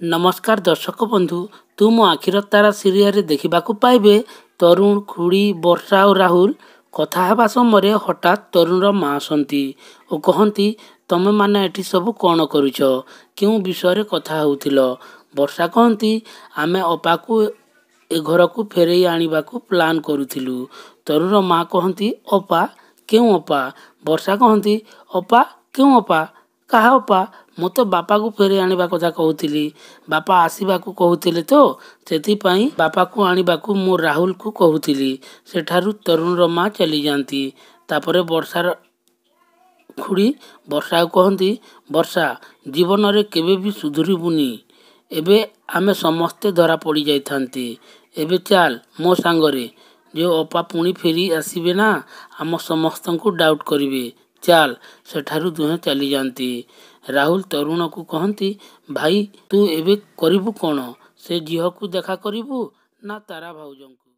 ନମସ୍କାର ଦର୍ଶକ ବନ୍ଧୁ, ତୁ ମୋ ଆଖିର ତାରା ସିରିଏଲରେ ଦେଖିବାକୁ ପାଇବେ ତରୁଣ, ଖୁଡ଼ି, ବର୍ଷା ଆଉ ରାହୁଲ କଥା ହେବା ସମୟରେ ହଠାତ୍ ତରୁଣର ମା ଆସନ୍ତି ଓ କହନ୍ତି, ତମେମାନେ ଏଠି ସବୁ କ'ଣ କରୁଛ? କେଉଁ ବିଷୟରେ କଥା ହେଉଥିଲ? ବର୍ଷା କହନ୍ତି, ଆମେ ଅପାକୁ ଏ ଘରକୁ ଫେରେଇ ଆଣିବାକୁ ପ୍ଲାନ୍ କରୁଥିଲୁ। ତରୁଣର ମା କହନ୍ତି, ଅପା? କେଉଁ ଅପା? ବର୍ଷା କହନ୍ତି, ଅପା? କେଉଁ ଅପା? କାହା ଅପା? ମୁଁ ତ ବାପାକୁ ଫେରେଇ ଆଣିବା କଥା କହୁଥିଲି। ବାପା ଆସିବାକୁ କହୁଥିଲେ ତ, ସେଥିପାଇଁ ବାପାକୁ ଆଣିବାକୁ ମୁଁ ରାହୁଲକୁ କହୁଥିଲି। ସେଠାରୁ ତରୁଣର ମା ଚାଲିଯାଆନ୍ତି। ତାପରେ ବର୍ଷାର ଖୁଡ଼ି ବର୍ଷାକୁ କହନ୍ତି, ବର୍ଷା, ଜୀବନରେ କେବେ ବି ସୁଧୁରିବୁନି। ଏବେ ଆମେ ସମସ୍ତେ ଧରା ପଡ଼ିଯାଇଥାନ୍ତେ। ଏବେ ଚାଲ ମୋ ସାଙ୍ଗରେ। ଯେଉଁ ଅପା ପୁଣି ଫେରି ଆସିବେ ନା, ଆମ ସମସ୍ତଙ୍କୁ ଡାଉଟ୍ କରିବେ। ଚାଲ। ସେଠାରୁ ଦୁହେଁ ଚାଲିଯାଆନ୍ତି। ରାହୁଲ ତରୁଣକୁ କହନ୍ତି, ଭାଇ, ତୁ ଏବେ କରିବୁ କ'ଣ? ସେ ଝିଅକୁ ଦେଖା କରିବୁ ନା ତାରା ଭାଉଜଙ୍କୁ?